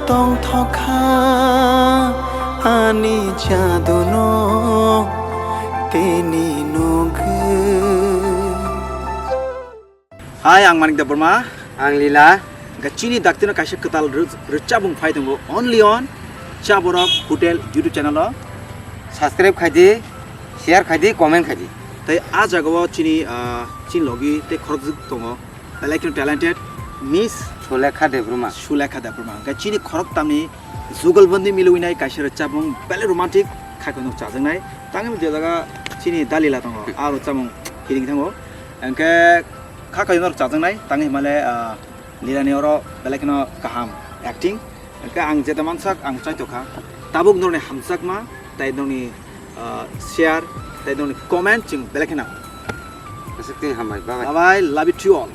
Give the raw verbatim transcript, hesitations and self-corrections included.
Tongthokha ani jaduno tini nugwi. Hai, ang Manik Debbarma. Ang Lila. Ga chini daktino kaisa kwtal rw-, rwchapmung phai tongo, only on Chaborok Hotel YouTube channel o. Subscribe khaidi, share khaidi, comment khaidi. Tai a jagao chini, ah, chini logi tei khorokjwk tongo. Belai kheno talented Miss Sulekha Debbarma. Sulekha Debbarma. Hwnkhe chini khoroktamni jugalbandi milwinai kaisa rwchapmung belai romantic khaikhe no chajaknai. Tangwi je jaga chini Dalila tongo, aro chamung hiring thango. Hwnkhe kha khaino chajaknai, tangwi himale, ah, Lilani oro belai kheno kaham acting. Hwnkhe ang jeta mansak ang chaitokha. Tabuk norni hamjakma, tai norni, ah, share, tai norni comment chwng belai kheno. Aswk tei hambai, bye bye. Bye bye, love you to all.